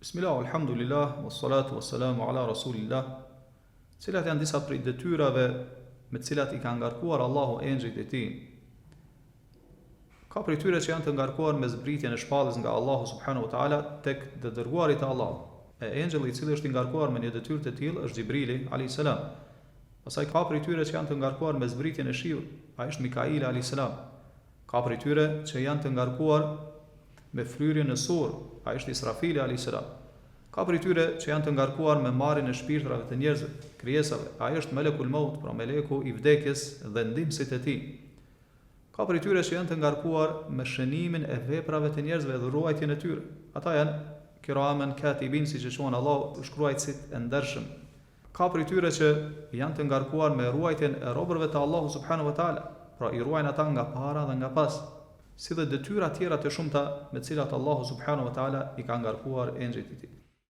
Bismillah, alhamdulillah, wassalatu wassalamu ala rasulillah. Cilat janë disa prej detyrave me të cilat i ka ngarkuar Allahu engjëjt e tij? Ka prej tyre që janë të ngarkuar me zbritjen e shpalljes nga Allahu subhanahu wa taala tek të dërguarit e Allahut. E engjëlli i cili është i ngarkuar me një detyrë të tillë është Xhibrili alayhis salam. Pastaj ka prej tyre që janë të ngarkuar me zbritjen e shiut, ai është Mikaili alayhis salam. Ka prej tyre që janë të ngarkuar me fryrjen në sur, ai është Israfili alejhi selam. Ka prej tyre që janë të ngarkuar me marrjen e shpirtrave të njerëzve, krijesave, ai është Melekul Maut, pra meleku i vdekjes dhe ndihmësit e tij. Ka prej tyre që janë të ngarkuar me shënimin e veprave të njerëzve dhe ruajtjen e tyre. Ata janë Kiramen Katibin, siç e quan Allahu, shkruajtësit e ndershëm. Ka prej tyre që janë të ngarkuar me ruajtjen e robërve të Allahut subhanahu wa ta'ala, pra i ruajnë ata nga para dhe nga pas, si dhe detyra tjera të shumta me të cilat Allahu subhanahu wa ta'ala i ka ngarkuar engjëjt e tij.